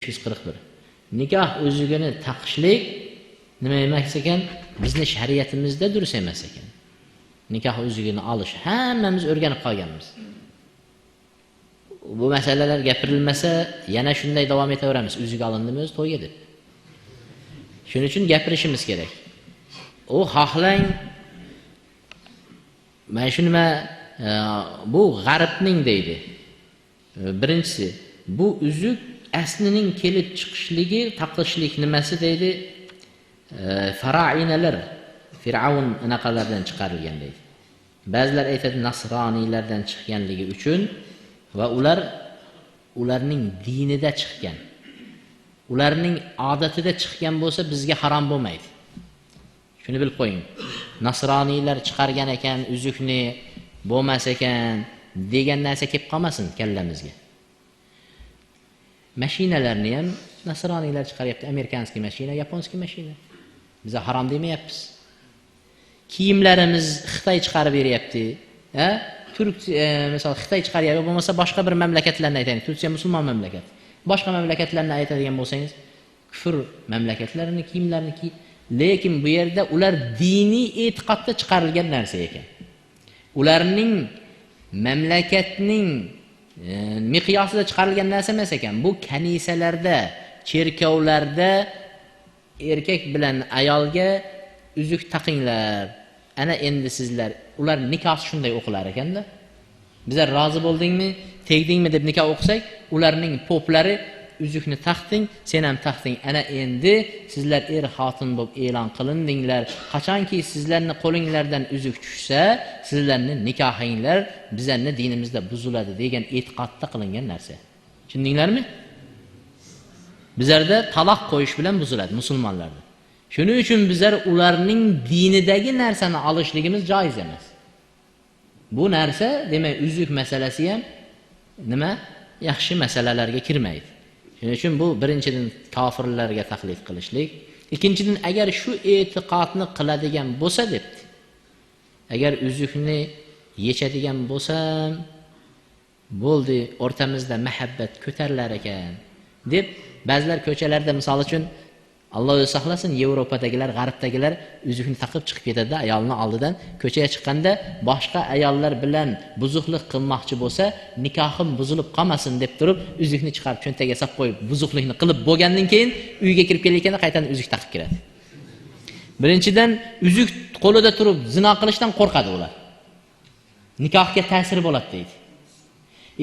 541. Nikoh uzugini taqishlik nima emas ekan? Bizni shariatimizda durust emas ekan. Nikoh uzugini olish hammamiz o'rganib qolganmiz. Bu masalalar gapirilmasa yana shunday davom etaveramiz. Uzuk olindimi o'zi to'yga deb. Shuning uchun gapirishimiz kerak. U xohlang mana shu nima bu g'arbning deydi. Birinchisi bu uzuk aslining kelib chiqishligi, taqishlik nimasi deydi? Farainalar, Fir'avn anaqalardan chiqarilgan deydi. Ba'zilar aytadi nasroniylardan chiqqanligi uchun va ular ularning dinida chiqqan. Ularning odatida chiqqan bo'lsa bizga harom bo'lmaydi. Shuni bilib qo'ying. Nasroniylar chiqargan ekan uzukni bo'lmas ekan degan narsa kelib qolmasin kallamizga. Mashinalarni ham nasroniylar chiqaryapti. Amerikanskiy mashina, yaponskiy mashina. Biz harom demayapmiz. Kiyimlarimiz Xitoy chiqarib beryapti. Ha? Turk misol Xitoy chiqaryapti, bo'lmasa boshqa bir mamlakatlarni aytaylik. Turkiya musulmon mamlakat. Boshqa mamlakatlarni aytadigan bo'lsangiz, kufr mamlakatlarini kiyimlarini kiy, lekin bu yerda ular diniy e'tiqodda chiqarilgan narsa ekan. Ularning mamlakatning miqyosida chiqarilgan narsa emas ekan. Bu kanisalarda, cherkovlarda erkak bilan ayolga uzuk taqinglar. Ana endi sizlar, ular nikoh shunday o'qilar ekanda. Bizlar rozi bo'ldingmi, tegdingmi deb nikoh o'qisak, ularning poplari uzukni taqding, sen ham taqding. Ana endi sizlar er xotin bo'lib e'lon qilindinglar. Qachonki sizlarni qo'linglardan uzuk tushsa, sizlarni nikohinglar bizlarning dinimizda buziladi degan e'tiqodda qilingan narsa. Tushundinglarmi? Bizlarda taloq qo'yish bilan buziladi musulmonlarda. Shuning uchun bizlar ularning dinidagi narsani olishligimiz joiz emas. Bu narsa, demak, uzuk masalasi ham nima? Yaxshi masalalarga kirmaydi. Shuning uchun bu birinchidan kofirlarga taqlid qilishlik, ikkinchidan agar shu e'tiqodni qiladigan bo'lsa debdi. Agar uzukni yechadigan bo'lsam, bo'ldi, o'rtamizda muhabbat ko'tarilar ekan deb ba'zilar ko'chalarda misol uchun Alloh o'zi saqlasin, Yevropadagilar, g'arbdagilar uzukni taqib chiqib ketadi ayolning oldidan. Ko'chaga chiqqanda boshqa ayollar bilan buzuqlik qilmoqchi bo'lsa, nikohim buzilib qolmasin deb turib, uzukni chiqarib cho'ntagiga solib qo'yib, buzuqlikni qilib bo'lgandan keyin uyga kirib kelayotganda qaytadan uzuk taqib kiradi. Birinchidan uzuk qo'lida turib zino qilishdan qo'rqadi ular. Nikohga ta'sir bo'ladi deydi.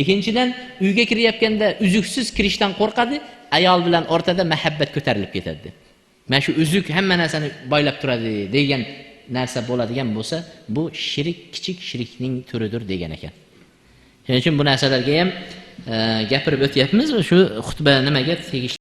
Ikkinchidan uyga kirayotganda uzuksiz kirishdan qo'rqadi, ayol bilan o'rtada muhabbat ko'tarilib ketadi deb. Mana shu uzuk hamma narsani boylab turadi degan narsa bo'ladigan bo'lsa, bu shirik, kichik shirikning turidir degan ekan. Shuning uchun bu narsalarga ham gapirib o'tyapmiz. Shu xutba nimaga tegishli?